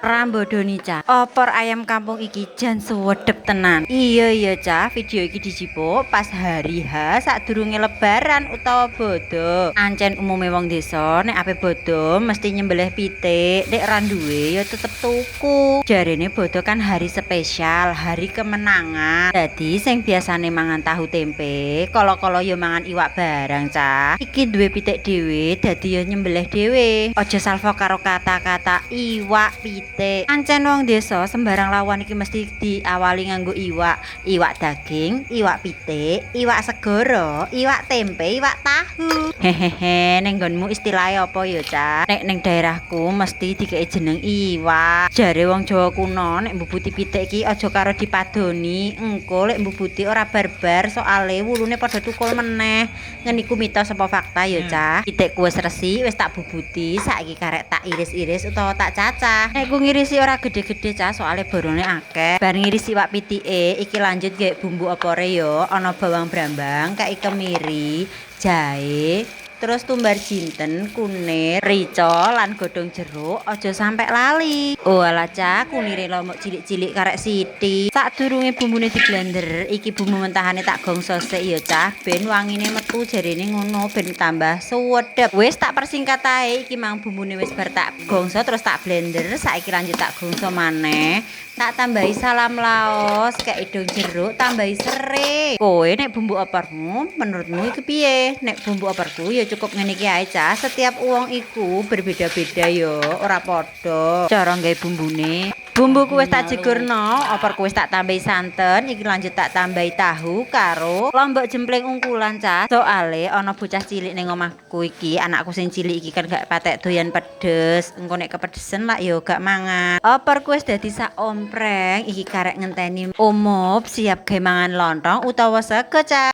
Ra mbodhoni, Cah. Opor ayam kampung iki jan suwedep tenan. Iya, Cah, video iki dijipuk pas hari H sadurunge Lebaran utawa bodo. Ancen umume wong desa nek ape bodo mesti nyembelih pitik, nek ra duwe ya tetep tuku. Jarene bodo kan hari spesial, hari kemenangan. Dadi sing biasane mangan tahu tempe, kala-kala ya mangan iwak barang, Cah. Iki duwe pitik dhewe, dadi ya nyembelih dhewe. Aja salfok karo kata-kata iwak pitik. Ancen wong desa sembarang lawuhan iki mesti diawali nganggo iwak. Iwak daging, iwak pitik, iwak segara, iwak tempe, iwak tahu. Hehehe, ning nggonmu istilahe apa ya, Cah? Nek ning daerahku mesti dikeki jeneng iwak. Jare wong Jawa kuno nek mbubuti pitik iki aja karo dipadoni, engko lek mbubuti ora barbar soale wulune padha tukul meneh. Ngene iku mitos apa fakta ya, Cah? Pitikku wis resik, wis tak bubuti, saiki karek tak iris-iris utawa tak cacah. Nek ku ngirisi ora gede-gede, Cah, soale borone akeh. Bar ngiris iwak pitike, iki lanjut gawe bumbu opore yo. Ana bawang brambang, kei kemiri, jahe, terus tumbar jinten, kunir, rica lan godhong jeruk, aja sampe lali. Oh alah, Cah, kunire lombok cilik-cilik karek sithik. Sadurunge bumbune di blender, iki bumbu mentahane tak gongso sik ya, Cah, ben wangine metu, jarene ngono ben tambah suwedep. Wis tak persingkat ae, iki mang bumbune wis bar tak gongso terus tak blender, saiki lanjut tak gongso maneh. Tak tambahi salam laos, kei godhong jeruk, tambahi serai. Kowe nek bumbu opormu menurutmu iki piye? Nek bumbu oporku ya cukup ngene iki ae, Cah. Setiap wong iku berbeda-beda ya, ora padha cara gawe bumbune. Bumbuku wis tak jegurno, oporku wis tak tambahi santen, iki lanjut tak tambahi tahu karo lombok jempling ungkulan, Cah. Soale ana bocah cilik ning omahku iki, anakku sing cilik iki kan gak patek doyan pedes. Engko nek kepedesen lak ya gak mangan. Oporku wis dadi sak ompreng, iki karek ngenteni umup siap gawe mangan lontong utawa sego, Cah.